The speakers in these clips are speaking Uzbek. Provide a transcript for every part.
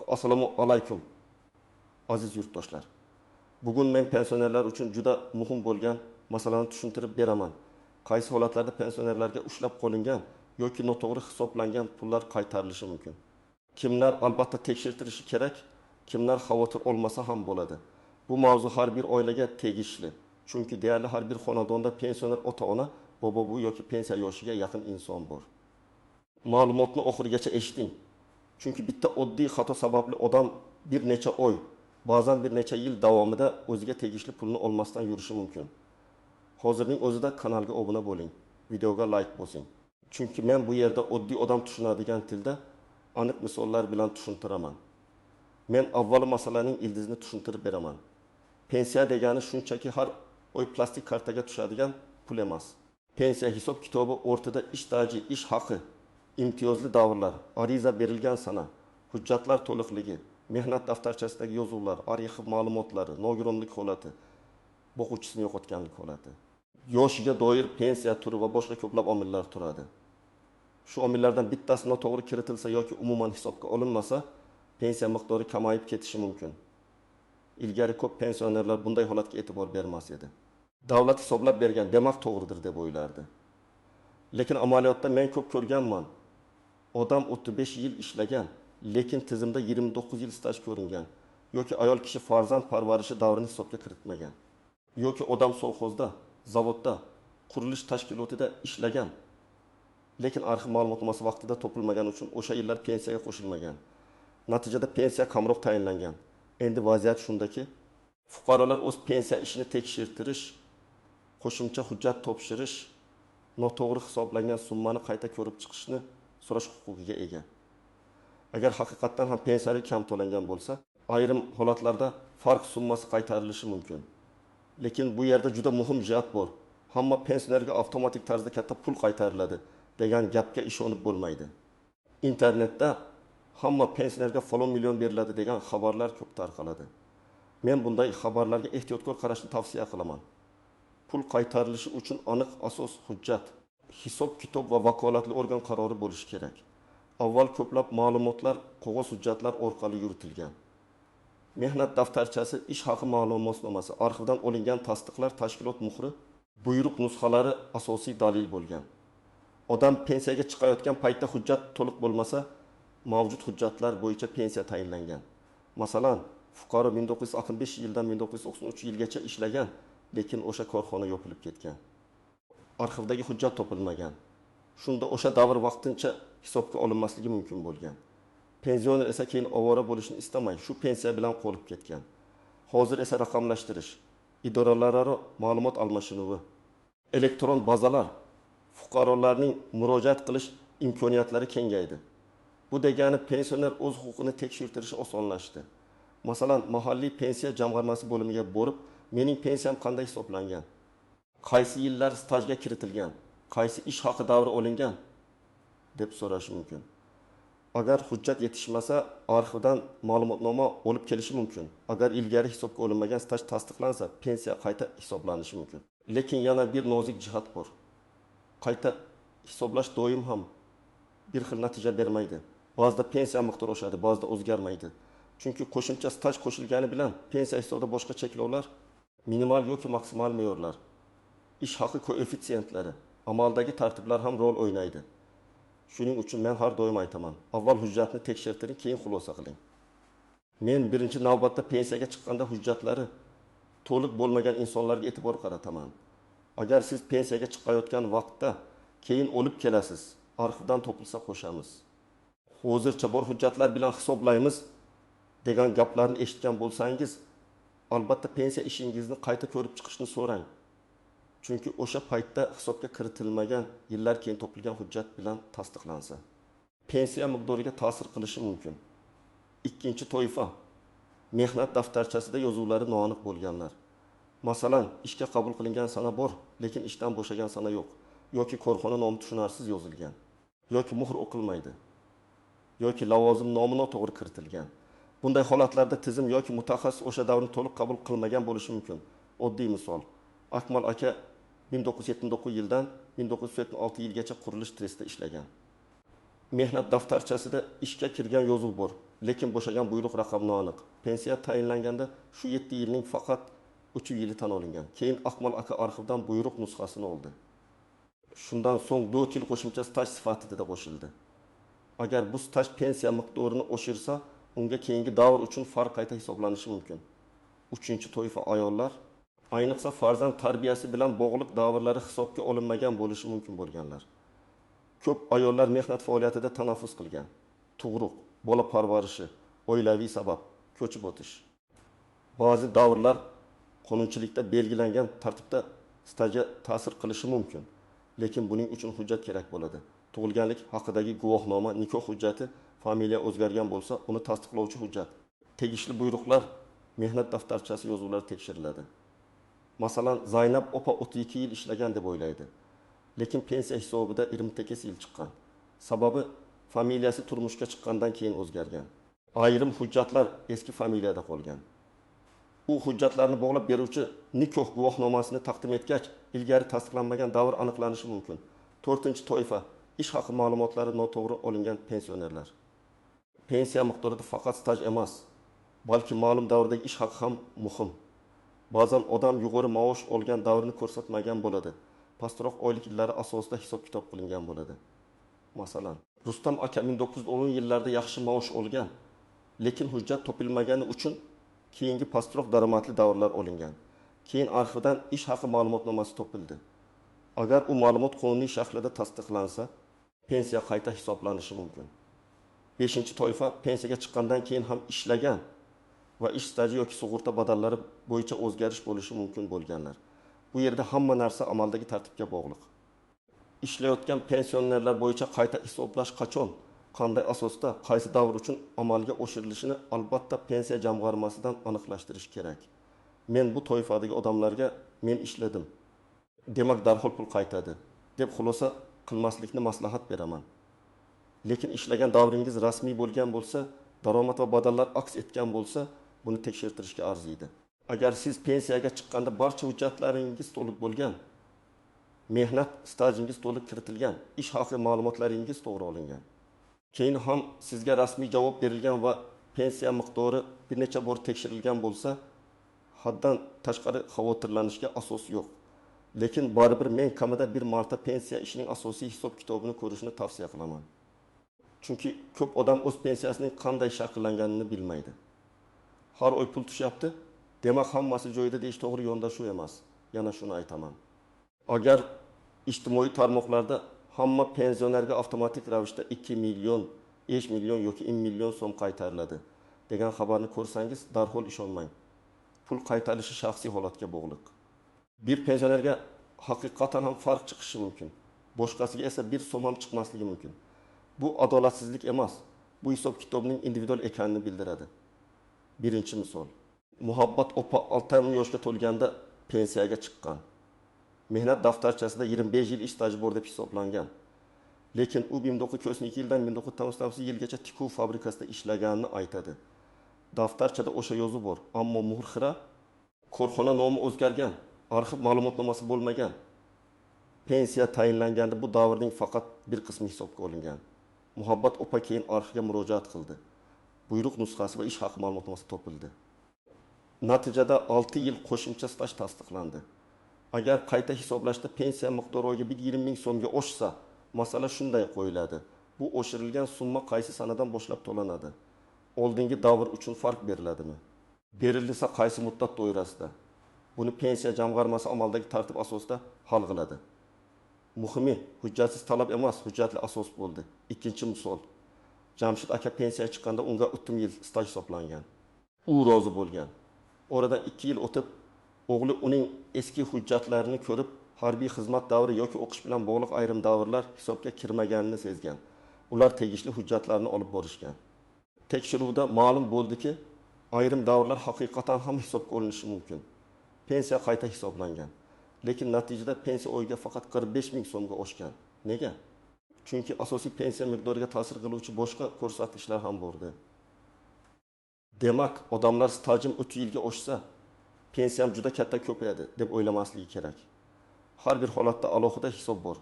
Assalomu alaykum, aziz yurtdoshlar. Bugun men pensionerlar uchun juda muhim bo'lgan masalani tushuntirib beraman. Qaysi holatlarda pensionerlarga ushlab qolingan yoki noto'g'ri hisoblangan pullar qaytarilishi mumkin? Kimlar albatta tekshirtirishi kerak, kimlar xavotir olmasa ham bo'ladi. Bu mavzu har bir oilaga tegishli. Chunki deyarli har bir xonadonda pensioner ota-ona, bobo-buvi yoki pensiya yoshiga yaqin inson bor. Ma'lumotni oxirigacha eshiting. Chunki bitta oddiy xato sababli odam bir necha oy, ba'zan bir necha yil davomida o'ziga tegishli pulni olmasdan yurishi mumkin. Hozirning o'zida kanalga obuna bo'ling, videoga like bosing. Chunki men bu yerda oddiy odam tushunadigan tilda aniq misollar bilan tushuntiraman. Men avval masalaning ildizini tushuntirib beraman. Pensiya degani shunchaki har oy plastik kartaga tushadigan pul emas. Pensiya hisob kitobi o'rtada ish staji, ish haqi, imtiyozli davrlar, ariza berilgan sana, hujjatlar to'liqligi, mehnat daftarchasidagi yozuvlar, arxiv ma'lumotlari, nogironlik holati, boquvchisini yo'qotganlik holati, yoshiga doir pensiya turi va boshqa ko'plab omillar turadi. Shu omillardan bittasi noto'g'ri kiritilsa yoki umuman hisobga olinmasa, pensiya miqdori kamayib ketishi mumkin. Ilgari ko'p pensionerlar bunday holatga e'tibor bermas edi. Davlat hisoblab bergan, demak to'g'ridir deb o'ylardi. Lekin amaliyotda men ko'p ko'rganman. Odam 35 yil ishlagan, lekin tizimda 29 yil staj ko'ringan yoki ayol kishi farzand parvarishi davrini hisobga kiritmagan. Yoki odam sovxozda, zavodda, qurilish tashkilotida ishlagan, lekin arxiv ma'lumotnomasi vaqtida topilmagani uchun o'sha yillar pensiyaga qo'shilmagan. Natijada pensiya kamroq tayinlangan. Endi vaziyat shundaki, fuqarolar o'z pensiya ishini tekshirtirish, qo'shimcha hujjat topshirish, noto'g'ri hisoblangan summani qayta ko'rib chiqishni so'rash huquqiga ega. Agar haqiqatdan ham pensiyali kam to'langan bo'lsa, ayrim holatlarda farq summasi qaytarilishi mumkin. Lekin bu yerda juda muhim jihat bor. Hamma pensionerga avtomatik tarzda katta pul qaytariladi degan gapga ishonib bo'lmaydi. Internetda hamma pensionerga falon million beriladi degan xabarlar ko'p tarqaladi. Men bunday xabarlarga ehtiyotkor qarashni tavsiya qilaman. Pul qaytarilishi uchun aniq asos hujjat, hisob kitob va vakolatli organ qarori bo'lishi kerak. Avval ko'plab ma'lumotlar qog'oz hujjatlar orqali yuritilgan. Mehnat daftarchasi, ish haqi ma'lumotnomasi, arxivdan olingan tasdiqlar, tashkilot muhri, buyruq nusxalari asosiy dalil bo'lgan. Odam pensiyaga chiqayotgan paytda hujjat to'liq bo'lmasa, mavjud hujjatlar bo'yicha pensiya tayinlangan. Masalan, fuqaro 1965 yildan 1993 yilgacha ishlagan, lekin o'sha korxona yopilib ketgan. Arxivdagi hujjat topilmagan. Shunda o'sha davr vaqtincha hisobga olinmasligi mumkin bo'lgan. Pensioner esa keyin ovora bo'lishni istamay, shu pensiya bilan qolib ketgan. Hozir esa raqamlashtirish, idoralararo ma'lumot almashinuvi, elektron bazalar, fuqarolarning murojaat qilish imkoniyatlari kengaydi. Bu degani pensioner o'z huquqini tekshirtirishi osonlashdi. Masalan, mahalliy pensiya jamg'armasi bo'limiga borib, mening pensiyam qanday hisoblangan, qaysi yillar stajga kiritilgan, qaysi ish haqi davri olingan deb so'rashi mumkin. Agar hujjat yetishmasa, arxivdan ma'lumotnoma olib kelishi mumkin. Agar ilgari hisobga olinmagan staj tasdiqlansa, pensiya qayta hisoblanishi mumkin. Lekin yana bir nozik jihat bor. Qayta hisoblash doim ham bir xil natija bermaydi. Ba'zida pensiya miqdori oshadi, ba'zida o'zgarmaydi. Chunki qo'shimcha staj qo'shilgani bilan pensiya hisobida boshqa cheklovlar, minimal yoki maksimal me'yorlar, ish haqi koeffitsiyентлari, amaldagi tartiblar ham rol o'ynaydi. Shuning uchun men har doim aytaman, avval hujjatni tekshirtiring, keyin xulosa qiling. Men birinchi navbatda pensiyaga chiqqanda hujjatlari to'liq bo'lmagan insonlarga e'tibor qarataman. Agar siz pensiyaga chiqayotgan vaqtda keyin olib kelasiz, arxivdan topilsa qo'shamiz. Hozircha bor hujjatlar bilan hisoblaymiz degan gaplarni eshitgan bo'lsangiz, albatta pensiya ishingizni qayta ko'rib chiqishni so'rang. Chunki o'sha paytda hisobga kiritilmagan, yillar keyin topilgan hujjat bilan tasdiqlansa, pensiya miqdoriga ta'sir qilishi mumkin. Ikkinchi toifa mehnat daftarchasida yozuvlari noaniq bo'lganlar. Masalan, ishga qabul qilingan sana bor, lekin ishdan bo'shagan sana yo'q, yoki korxona nomi tushunarsiz yozilgan, yoki muhr o'qilmaydi, yoki lavozim nomi noto'g'ri kiritilgan. Bunday holatlarda tizim yoki mutaxassis o'sha davrni to'liq qabul qilmagan bo'lishi mumkin. Oddiy misol, Akmal aka 1979 yildan 1976 yilgacha qurilish trestida ishlagan. Mehnat daftarchasida ishga kirgan yozuv bor, lekin bo'shagan buyruq raqami noaniq. Pensiya tayinlanganda shu 7 yilning faqat 3 yili tan olingan. Keyin Akmal aka arxivdan buyruq nusxasini oldi. Shundan so'ng 4 yil qo'shimcha staj sifatida qo'shildi. Agar bu staj pensiya miqdorini oshirsa, unga keyingi davr uchun farq qayta hisoblanishi mumkin. Uchinchi toifa ayollar, ayniqsa farzand tarbiyasi bilan bog'liq davrlari hisobga olinmagan bo'lishi mumkin bo'lganlar. Ko'p ayollar mehnat faoliyatida tanaffus qilgan. Tug'ruq, bola parvarishi, oilaviy sabab, ko'chib o'tish. Ba'zi davrlar qonunchilikda belgilangan tartibda stajga ta'sir qilishi mumkin. Lekin buning uchun hujjat kerak bo'ladi. Tug'ilganlik haqidagi guvohnoma, nikoh hujjati, familiya o'zgargan bo'lsa, uni tasdiqlovchi hujjat. Tegishli buyruqlar, mehnat daftarchasi yozuvlari tekshiriladi. Masalan, Zaynab opa 32 yil ishlagan deb o'ylaydi. Lekin pensiya hisobida 28 yil chiqqan. Sababi familiyasi turmushga chiqqandan keyin o'zgargan. Ayrim hujjatlar eski familiyada qolgan. U hujjatlarni bog'lab beruvchi nikoh guvohnomasini taqdim etgach, ilgari tasdiqlanmagan davr aniqlanishi mumkin. To'rtinchi toifa ish haqi ma'lumotlari noto'g'ri olingan pensionerlar. Pensiya miqdorida faqat staj emas, balki ma'lum davrdagi ish haqi ham muhim. Ba'zan odam yuqori maosh olgan davrni ko'rsatmagan bo'ladi. Pastroq oylik yillari asosida hisob-kitob qilingan bo'ladi. Masalan, Rustam aka 1910 yillarda yaxshi maosh olgan, lekin hujjat topilmagani uchun keyingi pastroq daromadli davrlar olingan. Keyin arxivdan ish haqi ma'lumotnomasi topildi. Agar u ma'lumot qonuniy shaklida tasdiqlansa, pensiya qayta hisoblanishi mumkin. Beshinchi toifa pensiyaga chiqqandan keyin ham ishlagan va ish staji yoki sug'urta badallari bo'yicha o'zgarish bo'lishi mumkin bo'lganlar. Bu yerda hamma narsa amaldagi tartibga bog'liq. Ishlayotgan pensionerlar bo'yicha qayta hisoblash qachon, qanday asosda, qaysi davr uchun amalga oshirilishini albatta pensiya jamg'armasidan aniqlashtirish kerak. Men bu toifadagi odamlarga men ishladim, demak darhol pul qaytadi deb xulosa qilmaslikni maslahat beraman. Lekin ishlagan davringiz rasmiy bo'lgan bo'lsa, daromad va badallar aks etgan bo'lsa, buni tekshirtirishga arziydi. Agar siz pensiyaga chiqqanda barcha hujjatlaringiz to'liq bo'lgan, mehnat stajingiz to'liq kiritilgan, ish haqi ma'lumotlaringiz to'g'ri olingan, keyin ham sizga rasmiy javob berilgan va pensiya miqdori bir necha bor tekshirilgan bo'lsa, haddan tashqari xavotirlanishga asos yo'q. Lekin baribir men kamida bir marta pensiya ishining asosiy hisob-kitobini ko'rishni tavsiya qilaman. Chunki ko'p odam o'z pensiyasining qanday shakllanganini bilmaydi. Har oy pul tushyapti, demak hammasi joyida deyish to'g'ri yondashuv emas. Yana shuni aytaman. Agar ijtimoiy tarmoqlarda hamma pensionerga avtomatik ravishda 2 million, 5 million yoki 10 million so'm qaytariladi degan xabarni ko'rsangiz, darhol ishonmang. Pul qaytarilishi shaxsiy holatga bog'liq. Bir pensionerga haqiqatan ham farq chiqishi mumkin. Boshqasiga esa bir so'm ham chiqmasligi mumkin. Bu adolatsizlik emas. Bu hisob-kitobning individual ekanini bildiradi. Birinchi misol. Muhabbat opa 6 yoshga to'lganda pensiyaga chiqqan. Mehnat daftarchasida 25 yil ish staji bor deb hisoblangan. Lekin u 1992 yildan 1999 yilgacha tikuv fabrikasida ishlaganini aytadi. Daftarchada o'sha yozuv bor, ammo muhr xira, korxona nomi o'zgargan, arxiv ma'lumotnomasi bo'lmagan. Pensiya tayinlanganda bu davrning faqat bir qismi hisobga olingan. Muhabbat opa keyin arxivga murojaat qildi. Buyruq nusxasi va ish haqi ma'lumotnomasi topildi. Natijada 6 yil qo'shimcha staj tasdiqlandi. Agar qayta hisoblashda pensiya miqdori oyga 120 ming so'mga oshsa, masala shunday qo'yiladi. Bu oshirilgan summa qaysi sanadan boshlab to'lanadi? Oldingi davr uchun farq beriladimi? Berilsa qaysi muddat doirasida? Buni pensiya jamg'armasi amaldagi tartib asosida hal qiladi. Muhimi, hujjatsiz talab emas, hujjatli asos bo'ldi. Ikkinchi misol. Jamshid aka pensiyaga chiqqanda unga 30 yil staj hisoblangan. U rozi bo'lgan. Oradan 2 yil o'tib, o'g'li uning eski hujjatlarini ko'rib, harbiy xizmat davri yoki o'qish bilan bog'liq ayrim davrlar hisobga kirmaganini sezgan. Ular tegishli hujjatlarni olib borishgan. Tekshiruvda ma'lum bo'ldiki, ayrim davrlar haqiqatan ham hisobga olinishi mumkin. Pensiya qayta hisoblangan. Lekin natijada pensiya oyiga faqat 45 ming so'mga oshgan. Nega? Chunki asosiy pensiya miqdoriga ta'sir qiluvchi boshqa ko'rsatkichlar ham bordi. Demak, odamlar stajim 3 yilga oshsa, pensiyam juda katta ko'payadi deb o'ylamasligi kerak. Har bir holatda alohida hisob bor.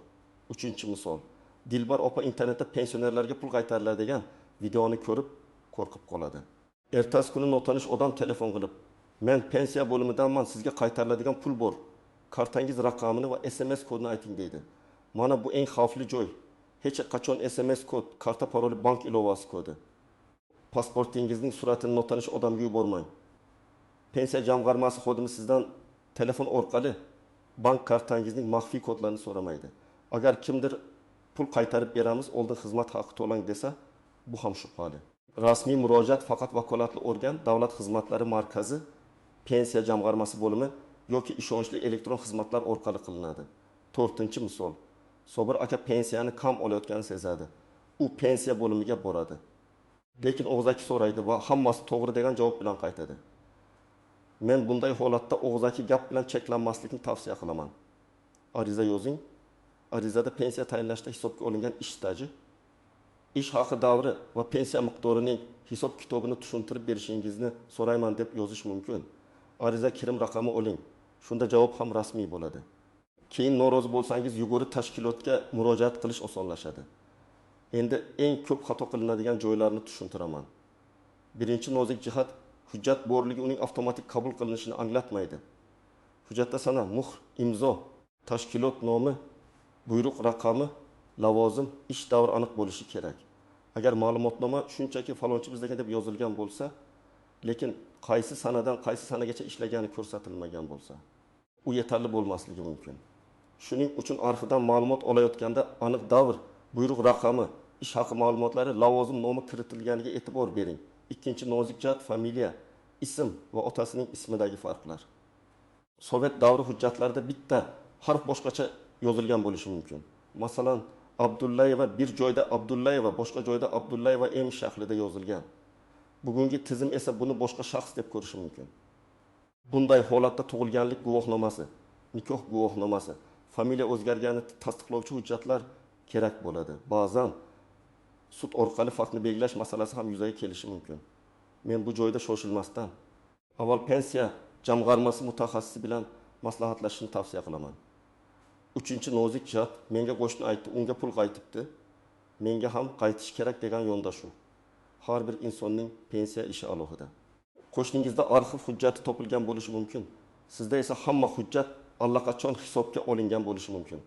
Uchinchi misol. Dilbar opa internetda pensionerlarga pul qaytariladi degan videoni ko'rib, qo'rqib qoladi. Ertasi kuni notanish odam telefon qilib, men pensiya bo'limidanman, sizga qaytariladigan pul bor, kartangiz raqamini va SMS kodini ayting deydi. Mana bu eng xavfli joy. Hech qachon SMS kod, karta paroli, bank ilovasi kodi, pasportingizning suratini notanish odamga yubormang. Pensiya jamg'armasi xodimi sizdan telefon orqali bank kartangizning maxfiy kodlarini so'ramaydi. Agar kimdir pul qaytarib beramiz, oldin xizmat haqi to'lang desa, bu ham shubhali. Rasmiy murojaat faqat vakolatli organ, Davlat xizmatlari markazi, pensiya jamg'armasi bo'limi yoki ishonchli elektron xizmatlar orqali qilinadi. To'rtinchi misol. Sobir aka pensiyani kam olayotganini sezadi. U pensiya bo'limiga boradi. Lekin og'zaki so'raydi va hammasi to'g'ri degan javob bilan qaytadi. Men bunday holatda og'zaki gap bilan cheklanmaslikni tavsiya qilaman. Ariza yozing. Arizada pensiya tayinlashda hisobga olingan ish staji, ish haqi davri va pensiya miqdorining hisob kitobini tushuntirib berishingizni so'rayman deb yozish mumkin. Ariza kirim raqami oling. Shunda javob ham rasmiy bo'ladi. Keyin norozi bo'lsangiz yuqori tashkilotga murojaat qilish osonlashadi. Endi eng ko'p xato qilinadigan joylarni tushuntiraman. Birinchi nozik jihat, hujjat borligi uning avtomatik qabul qilinishini anglatmaydi. Hujjatda sana, muhr, imzo, tashkilot nomi, buyruq raqami, lavozim, ish davri aniq bo'lishi kerak. Agar ma'lumotnoma shunchaki falonchi bizdaga deb yozilgan bo'lsa, lekin qaysi sanadan qaysi sanagacha ishlagani ko'rsatilmagan bo'lsa, u yetarli bo'lmasligi mumkin. Shuning uchun arxivdan ma'lumot olayotganda aniq davr, buyruq raqami, ish haqi ma'lumotlari, lavozim nomi kiritilganiga e'tibor bering. Ikkinchi nozik jihat, familiya, ism va otasining ismidagi farqlar. Sovet davri hujjatlarida bitta harf boshqacha yozilgan bo'lishi mumkin. Masalan, Abdullayeva bir joyda Abdullayeva, boshqa joyda Abdullayeva M shaklida yozilgan. Bugungi tizim esa buni boshqa shaxs deb ko'rishi mumkin. Bunday holatda tug'ilganlik guvohnomasi, nikoh guvohnomasi, familiya o'zgarganini tasdiqlovchi hujjatlar kerak bo'ladi. Ba'zan sud orqali faktni belgilash masalasi ham yuzaga kelishi mumkin. Men bu joyda shoshilmasdan avval pensiya jamg'armasi mutaxassisi bilan maslahatlashishni tavsiya qilaman. Uchinchi nozik jihat, menga qo'shni aytdi, unga pul qaytibdi, menga ham qaytish kerak degan yondashuv. Har bir insonning pensiya ishi alohida. Qo'shningizda arxiv hujjati topilgan bo'lishi mumkin. Sizda esa hamma hujjat allaqachon hisobga olingan bo'lishi mumkin.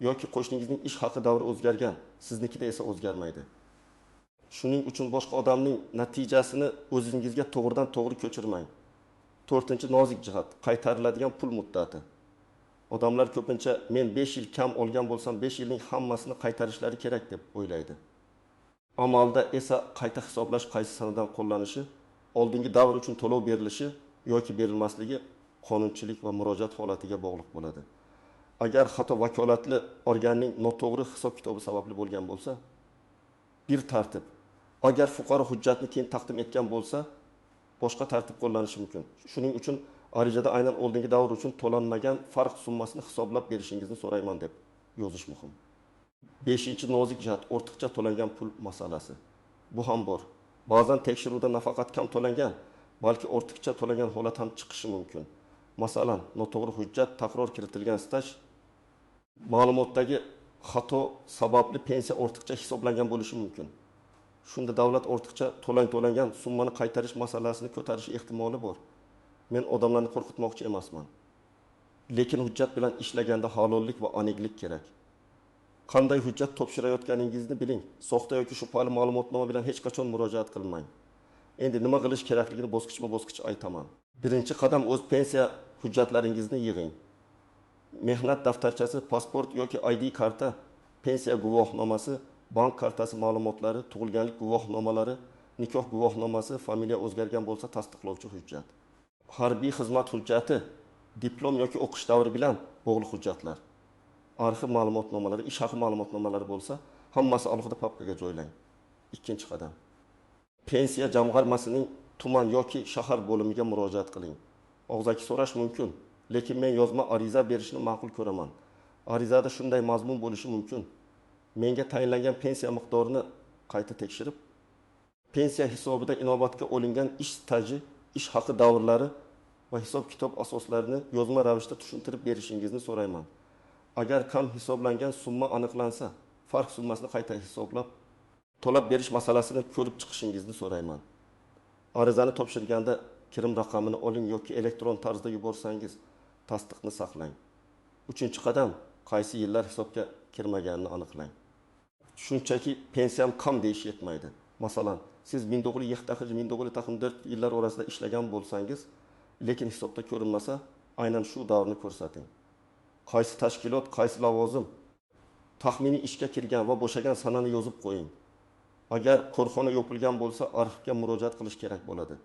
Yoki qo'shningizning ish haqi davri o'zgargan, siznikida esa o'zgarmaydi. Shuning uchun boshqa odamning natijasini o'zingizga to'g'ridan to'g'ri ko'chirmang. To'rtinchi nozik jihat, qaytariladigan pul muddati. Odamlar ko'pincha men 5 yil kam olgan bo'lsam 5 yilning hammasini qaytarishlari kerak deb o'ylaydi. Amalda esa qayta hisoblash qaysi sanadan qo'llanishi, oldingi davr uchun to'lov berilishi yoki berilmasligi qonunchilik va murojaat holatiga bog'liq bo'ladi. Agar xato vakolatli organning noto'g'ri hisob-kitobi sababli bo'lgan bo'lsa, bir tartib. Agar fuqaro hujjatni keyin taqdim etgan bo'lsa, boshqa tartib qo'llanishi mumkin. Shuning uchun arizada aynan oldingi davr uchun to'lanmagan farq summasini hisoblab berishingizni so'rayman deb yozish muhim. 5. Nozik jihat, ortiqcha to'langan pul masalasi. Bu ham bor. Ba'zan tekshiruvda nafaqat kam to'langan, balki ortiqcha to'langan holat ham chiqishi mumkin. Masalan, noto'g'ri hujjat, takror kiritilgan staj, ma'lumotdagi xato sababli pensiya ortiqcha hisoblangan bo'lishi mumkin. Shunda davlat ortiqcha to'langan summani qaytarish masalasini ko'tarish ehtimoli bor. Men odamlarni qo'rqitmoqchi emasman. Lekin hujjat bilan ishlaganda halollik va aniqlik kerak. Qanday hujjat topshirayotganingizni biling. Soxta yoki shubhali ma'lumotnoma bilan hech qachon murojaat qilmang. Endi nima qilish kerakligini bosqichma-bosqich aytaman. Birinchi qadam, o'z pensiya hujjatlaringizni yig'ing. Mehnat daftarchasi, pasport yoki ID karta, pensiya guvohnomasi, bank kartasi ma'lumotlari, tug'ilganlik guvohnomalari, nikoh guvohnomasi, familiya o'zgargan bo'lsa tasdiqlovchi hujjat. Harbiy xizmat hujjati, diplom yoki o'qish davri bilan bog'liq hujjatlar. Arxiv ma'lumotnomalari, ish haqi ma'lumotnomalari bo'lsa, hammasi alohida papkaga joylang. Ikkinchi qadam. Pensiya jamg'armasining tuman yoki shahar bo'limiga murojaat qiling. Og'zaki so'rash mumkin, lekin men yozma ariza berishni ma'qul ko'raman. Arizada shunday mazmun bo'lishi mumkin. Menga tayinlangan pensiya miqdorini qayta tekshirib, pensiya hisobida inobatga olingan ish staji, ish haqi davrlari va hisob-kitob asoslarini yozma ravishda tushuntirib berishingizni so'rayman. Agar kam hisoblangan summa aniqlansa, farq summasini qayta hisoblab To'lab berish masalasini ko'rib chiqishingizni so'rayman. Arizani topshirganda kirim raqamini oling yoki elektron tarzda yuborsangiz, tasdiqni saqlang. Uchinchi qadam: qaysi yillar hisobga kirmaganini aniqlang. Shunchaki pensiyam kam deyish yetmaydi. Masalan, siz 1907-1994 yillar orasida ishlagan bo'lsangiz, lekin hisobda ko'rinmasa, aynan shu davrni ko'rsating. Qaysi tashkilot, qaysi lavozim, taxminiy ishga kirgan va bo'shagan sanani yozib qo'ying. Agar korxona yopilgan bo'lsa, arxivga murojaat qilish kerak bo'ladi.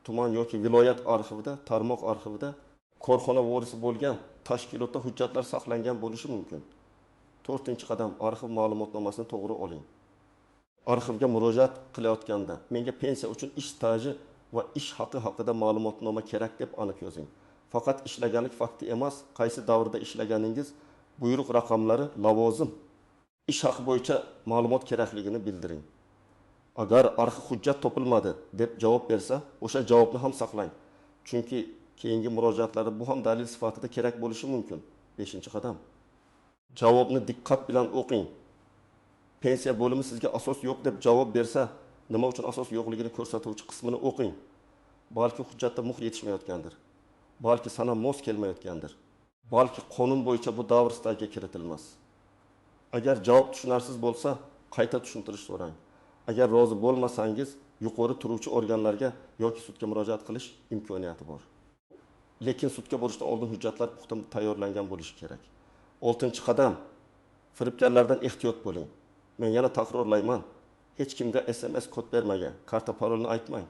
Tuman yoki viloyat arxivida, tarmoq arxivida korxona vorisi bo'lgan tashkilotda hujjatlar saqlangan bo'lishi mumkin. To'rtinchi qadam: arxiv ma'lumotnomasini to'g'ri oling. Arxivga murojaat qilayotganda menga pensiya uchun ish staji va ish haqi haqida ma'lumotnoma kerak deb aniq yozing. Faqat ishlaganlik fakti emas, qaysi davrda ishlaganingiz, buyruq raqamlari, lavozim, ish haqi bo'yicha ma'lumot kerakligini bildiring. Agar arxiv hujjat topilmadi deb javob bersa, o'sha javobni ham saqlang. Chunki keyingi murojaatlarda bu ham dalil sifatida kerak bo'lishi mumkin. Beshinchi qadam: javobni diqqat bilan o'qing. Pensiya bo'limi sizga asos yo'q deb javob bersa, nima uchun asos yo'qligini ko'rsatuvchi qismini o'qing. Balki hujjatda muhr yetishmayotgandir. Balki sana mos kelmayotgandir. Balki qonun bo'yicha bu davr stajga kiritilmas. Agar javob tushunarsiz bo'lsa, qayta tushuntirish so'rang. Agar rozi bo'lmasangiz, yuqori turuvchi organlarga yoki sudga murojaat qilish imkoniyati bor. Lekin sudga borishdan oldin hujjatlar puxta tayyorlangan bo'lishi kerak. Oltinchi qadam: firibgarlardan ehtiyot bo'ling. Men yana takrorlayman. Hech kimga SMS kod bermagan, karta parolini aytmang.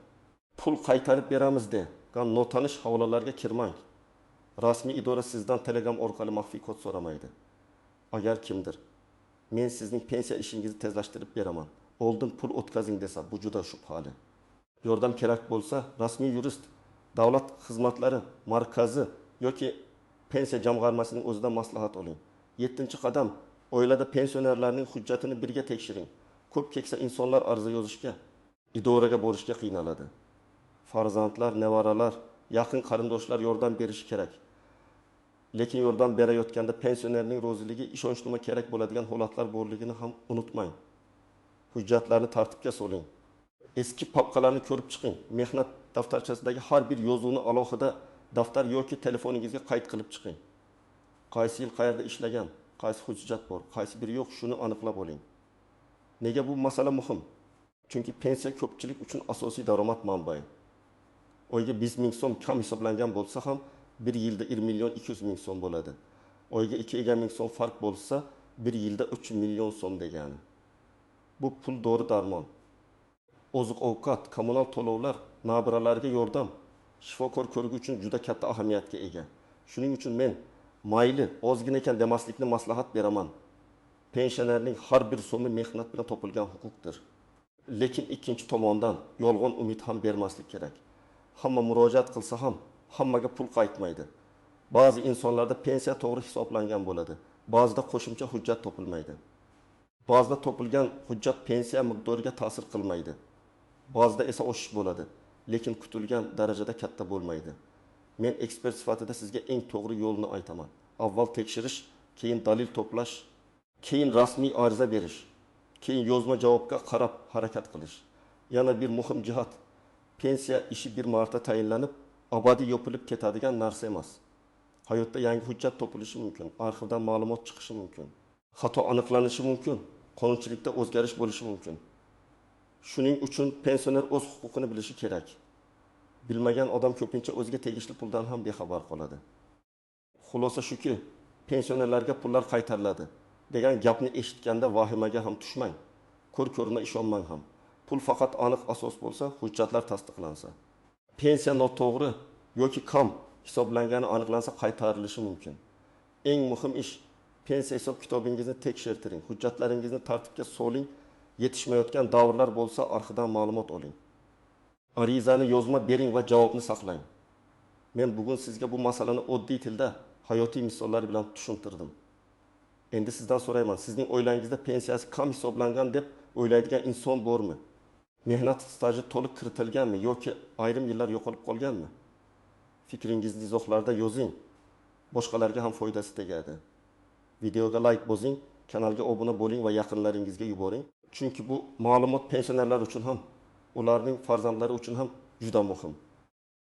Pul qaytarib beramiz degan notanish havolalarga kirmang. Rasmiy idora sizdan Telegram orqali maxfiy kod so'ramaydi. Agar kimdir men sizning pensiya ishingizni tezlashtirib beraman, oldin pul o'tkazing desa, bu juda shubhali. Yordam kerak bo'lsa, rasmiy yurist, davlat xizmatlari markazi yoki pensiya jamg'armasining o'zidan maslahat oling. Yettinchi qadam: oilada pensionerlarning hujjatini birga tekshiring. Ko'p keksa insonlar ariza yozishga, idoraga borishga qiynaladi. Farzandlar, nevaralar, yaqin qarindoshlar yordam berishi kerak. Lekin yordam berayotganda pensionerning roziligi, ishonchnoma kerak bo'ladigan holatlar borligini ham unutmang. Hujjatlarni tartibga soling. Eski papkalarni ko'rib chiqing. Mehnat daftarchasidagi har bir yozuvni alohida daftar yoki telefoningizga qayd qilib chiqing. Qaysi yil qayerda ishlagan, qaysi hujjat bor, qaysi biri yo'q, shuni aniqlab oling. Nega bu masala muhim? Chunki pensiya ko'pchilik uchun asosiy daromad manbai. Oyga 5 ming so'm kam hisoblangan bo'lsa ham, bir yilda 1 million 200 ming so'm bo'ladi. Oyga 2,5 ming so'm farq bo'lsa, bir yilda 3 million so'm degani. Bu pul dori darmon, oziq-ovqat, kommunal to'lovlar, nabiralarga yordam, shifokor ko'rigi uchun juda katta ahamiyatga ega. Shuning uchun men mayli, ozgina ekan demaslikni maslahat beraman. Pensionerning har bir so'mi mehnat bilan topilgan huquqdir. Lekin ikkinchi tomondan yolg'on umid ham bermaslik kerak. Hamma murojaat qilsa ham hammaga pul qaytmaydi. Ba'zi insonlarda pensiya to'g'ri hisoblangan bo'ladi. Ba'zida qo'shimcha hujjat topilmaydi. Ba'zida topilgan hujjat pensiya miqdoriga ta'sir qilmaydi. Ba'zida esa oshish bo'ladi, lekin kutilgan darajada katta bo'lmaydi. Men ekspert sifatida sizga eng to'g'ri yo'lni aytaman. Avval tekshirish, keyin dalil to'plash, keyin rasmiy ariza berish, keyin yozma javobga qarab harakat qilish. Yana bir muhim jihat: pensiya ishi bir marta tayinlanib, abadiy yopilib ketadigan narsa emas. Hayotda yangi hujjat topilishi mumkin, arxivdan ma'lumot chiqishi mumkin, xato aniqlanishi mumkin, qonunchilikda o'zgarish bo'lishi mumkin. Shuning uchun pensioner o'z huquqini bilishi kerak. Bilmagan odam ko'pincha o'ziga tegishli puldan ham bexabar qoladi. Xulosa shuki, pensionerlarga pullar qaytariladi degan gapni eshitganda vahimaga ham tushmang, ko'r-ko'rona ishonmang ham. Pul faqat aniq asos bo'lsa, hujjatlar tasdiqlansa. Pensiya noto'g'ri yoki kam hisoblangani aniqlansa qaytarilishi mumkin. Eng muhim ish, pensiya hisob kitobingizni tekshirtiring, hujjatlaringizni tartibga soling, yetishmayotgan davrlar bo'lsa arxivdan ma'lumot oling. Arizani yozma bering va javobni saqlang. Men bugun sizga bu masalani oddiy tilda, hayotiy misollar bilan tushuntirdim. Endi sizdan so'rayman, sizning oilangizda pensiyasi kam hisoblangan deb o'ylaydigan inson bormi? Mehnat staji to'liq kiritilganmi yoki ayrim yillar yo'qolib qolganmi? Fikringizni izohlarda yozing. Boshqalarga ham foydasi tegadi. Videoga like bosing, kanalga obuna bo'ling va yaqinlaringizga yuboring. Chunki bu ma'lumot pensionerlar uchun ham, ularning farzandlari uchun ham juda muhim.